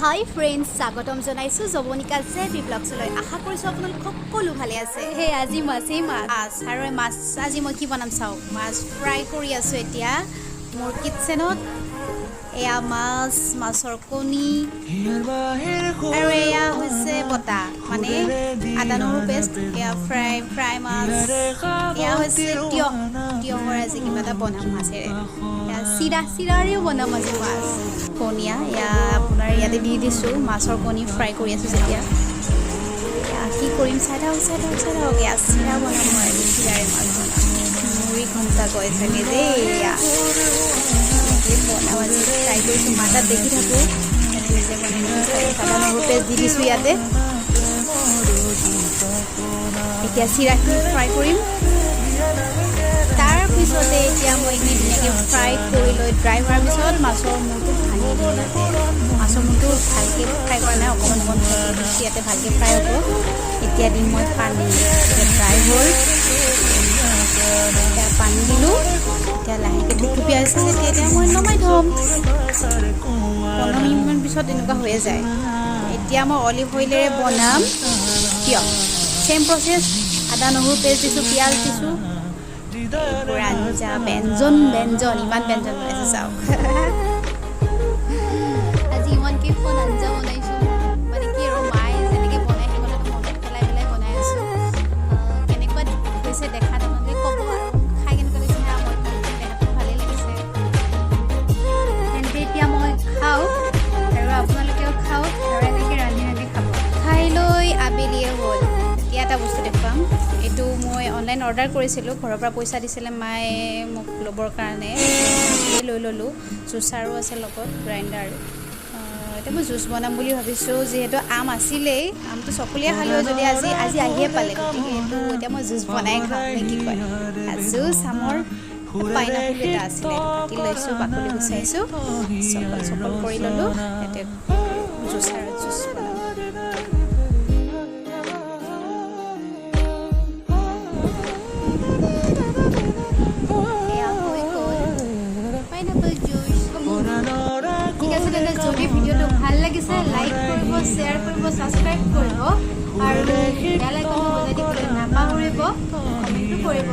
হাই friends, স্বাগতম জনাইছোঁ জবনিকা J B ব্লগছলৈ। আশা কৰিছোঁ আপোনালোক সকলো ভালে আছে। সেই আজি মাছেই মাছ আৰু এই মাছ আজি মই কি বনাম চাওক। মাছ ফ্ৰাই কৰি আছোঁ এতিয়া মোৰ কিটচেনত। এয়া মাছ, মাছৰ কণী আৰু এয়া হৈছে বটা, মানে আদা নহৰু পেষ্ট। এয়া ফ্ৰাই ফ্ৰাই মাছ। এয়া হৈছে তিয়হ, তিয়হৰ আজি কিবা এটা বনাম মাছেৰে। এয়া চিৰা, চিৰাৰেও বনাম আজি মাছ। কণীয়া এয়া আপোনাৰ ইয়াতে দি দিছোঁ। মাছৰ কণী ফ্ৰাই কৰি আছোঁ যেতিয়া, এয়া কি কৰিম চাই থাকক, চাই থাকক, চাই থাকক। এয়া চিৰা বনাম মই আজি, চিৰাৰে মাছ বনাম। মুড়ি ঘণ্টা গৈ থাকে দেই। এয়া এনেকৈ বনাওঁ আজি, ট্ৰাই কৰিছোঁ। মা তাত দেখি থাকোঁ, এনে নিজে বনাই কৰিছোঁ। আদা নহৰু পেষ্ট দি দিছোঁ ইয়াতে। এতিয়া চিৰাখিনি ফ্ৰাই কৰিম। তাৰপিছতে এতিয়া মই এইখিনি ধুনীয়াকৈ ফ্ৰাই কৰি লৈ ড্ৰাই হোৱাৰ পিছত মাছৰ মূৰটো ভাঙি দিম ইয়াতে। মাছৰ মূৰটো ভালকৈ ফ্ৰাই কৰা নাই, অকণমান অকণমান ফ্ৰাই কৰি দিছোঁ। ইয়াতে ভালকৈ ফ্ৰাই হ'ব। এতিয়া দিম মই পানী। এতিয়া ড্ৰাই হ'ল, এতিয়া পানী দিলোঁ। এতিয়া লাহেকৈ থুপথুপীয়া হৈছে যেতিয়া এতিয়া মই নমাই থ'ম। 15 মিনিটমান পিছত এনেকুৱা হৈয়ে যায়। এতিয়া মই অলিভ অইলেৰে বনাম তিয়হ। ছেম প্ৰচেছ, আদা নহৰু পেষ্ট দিছোঁ, পিঁয়াজ দিছোঁ। এইবোৰ আঞ্জা, ব্যঞ্জন ব্যঞ্জন, ইমান ব্যঞ্জন বনাইছোঁ চাওক। আজি ইমান কেইখন আঞ্জা বনাইছোঁ, মানে কি আৰু মায়ে যেনেকৈ বনাই সেই কথাটো মনত পেলাই পেলাই বনাই আছোঁ। কেনেকুৱা হৈছে দেখাত আপোনালোকে ক'ব আৰু খাই কেনেকুৱা লাগিছে সেয়া মই ক'ম। দেখাতো ভালেই লাগিছে। তেন্তে এতিয়া মই খাওঁ আৰু আপোনালোকেও খাওক আৰু এনেকৈ ৰান্ধি ৰান্ধি খাব। খাই লৈ আবেলিয়ে হ'ল। এতিয়া এটা বস্তু দেখুৱাম। এইটো মই অনলাইন অৰ্ডাৰ কৰিছিলোঁ। ঘৰৰ পৰা পইচা দিছিলে মায়ে মোক ল'বৰ কাৰণে, এই লৈ ল'লোঁ। জুচাৰো আছে লগত, গ্ৰাইণ্ডাৰ। এতিয়া মই জুচ বনাম বুলি ভাবিছোঁ। যিহেতু আম আছিলেই, আমটো চকলীয়া খালোঁ যদি আজি আজি আহিয়ে পালে, গতিকে এইটো এতিয়া মই জুচ বনাই খাম নে কি কয়? জুচ আমৰ, পাইনাপল এটা আছিলে, এইটো কাটি লৈছোঁ, বাকলি গুচাইছোঁ, চকল চকল কৰি ল'লোঁ। এতিয়া জুচাৰত জুচ বনাম। এয়া হৈ গ'ল পাইনাপল জুচ। ঠিক আছে তেন্তে, যদি ভিডিঅ'টো ভাল লাগিছে লাইক কৰিব, শ্বেয়াৰ কৰিব, ছাবস্ক্ৰাইব কৰিব আৰু বেল আইকনটো বজাই দিবলৈ নাপাহৰিব। কমেণ্টো কৰিব।